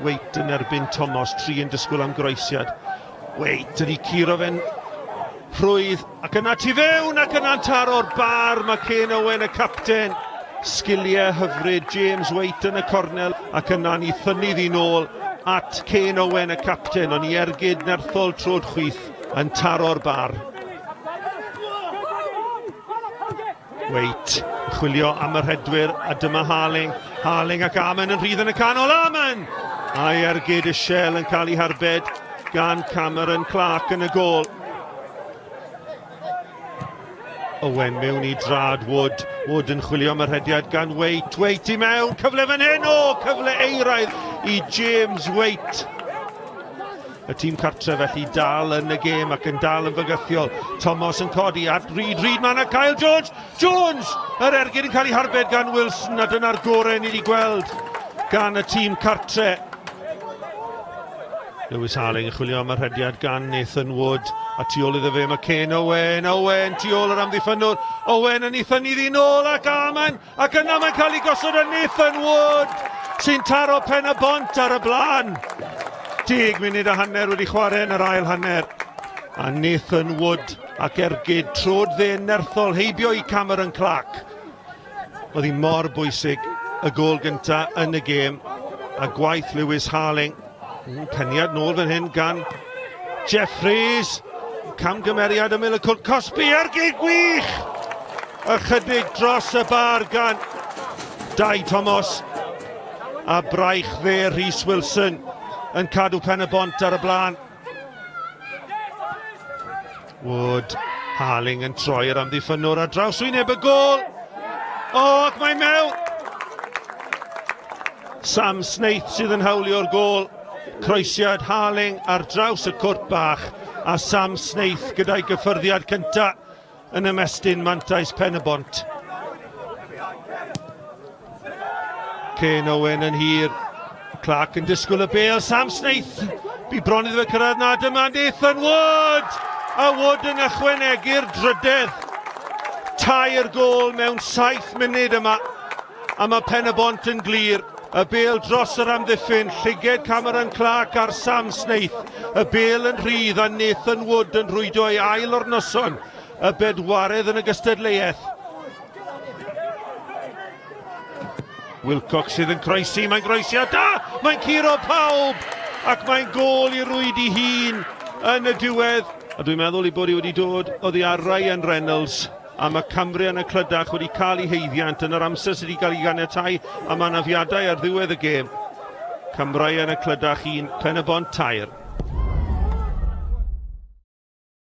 Waite yn erbyn Thomas, tri yn disgwyl am groesiad. Waite ydi curo fe'n rhwydd, ac yna tu fewn, ac yna'n taro'r bar, mae Kane Owen y capten. Sgiliau hyfryd James Waite yn y cornel, ac yna'n i thynnu ddi nôl at Kane Owen y capten, ond i ergyd nerthol trod chwith yn taro'r bar. Wait, chwilio am y rhedwyr, a dyma Harling. Harling ac Amen yn rhydd yn y canol. Amen! A'i ergyd y Shell yn cael ei harbed gan Cameron Clark yn y gôl. Owen mewn i drad Wood. Wood yn chwilio am y rhediad gan Waite. Waite i mewn, cyfle fan hyn! O, cyfle eiraidd i James Waite. Y tîm cartre felly dal yn y gêm ac yn dal yn fygythiol. Thomas yn codi at Reid, Reid man a Kyle Jones! Jones! Yr ergyd yn cael ei harbed gan Wilson a dyna'r gorau ni wedi gweld gan y tîm cartre. Lewis Harling yn chwilio am y rhediad gan Nathan Wood a tu ôl iddo fe mae Kane Owen, Owen tu ôl yr amddiffynnwr, Owen yn ei thynnu ddi nôl ac Amen Ac yna mae'n cael ei gosod yn Nathan Wood, sy'n taro pen y bont ar y blaen. Deg munud a hanner wedi chwarae yn yr ail hanner. A Nathan Wood ac ergyd trod dde nerthol heibio i Cameron Clark. Oedd hi mor bwysig y gôl gynta yn y gêm a gwaith Lewis Harling. Peniad nôl fan hyn gan Jeffries. Camgymeriad ymyl y cwrt cosbi, ergyd gwych! Ychydig dros y bar gan Dai Thomas a braich dde Rhys Wilson yn cadw pen y bont ar y blaen. Wood, Harling yn troi'r amddiffynnwr ar draws wyneb y gôl. O, ac mae mewn! Sam Snaith sydd yn hawlio'r gôl. Croesiad Harling ar draws y cwrt bach a Sam Snaith gyda'i gyffyrddiad cyntaf yn ymestyn mantais Pen-y-bont. Kane Owen yn hir. Clark yn disgwyl y bel. Sam Snaith. Bu bron iddo fe cyrraedd na. Dyma Nathan Wood! A Wood yn ychwanegu'r drydedd. Tair gôl mewn saith munud yma. A mae Pen-y-bont yn glir. Y bêl dros yr amddiffyn, llyged Cameron Clark ar Sam Snaith. Y bêl yn rhydd a Nathan Wood yn rhwydo ei ail o'r noson, y bedwaredd yn y gystadleuaeth. Wilcox sydd yn croesi, mae'n groesiad da! Mae'n curo pawb! Ac mae'n gôl i rwyd i hun yn y diwedd. A dwi'n meddwl ei bod hi wedi dod oddi ar Ryan Reynolds. A mae Cambrian a Clydach wedi cael eu haeddiant yn yr amser sydd wedi cael ei ganiatáu am anafiadau ar ddiwedd y gêm. Cambrian a Clydach 1, Pen-y-bont 3.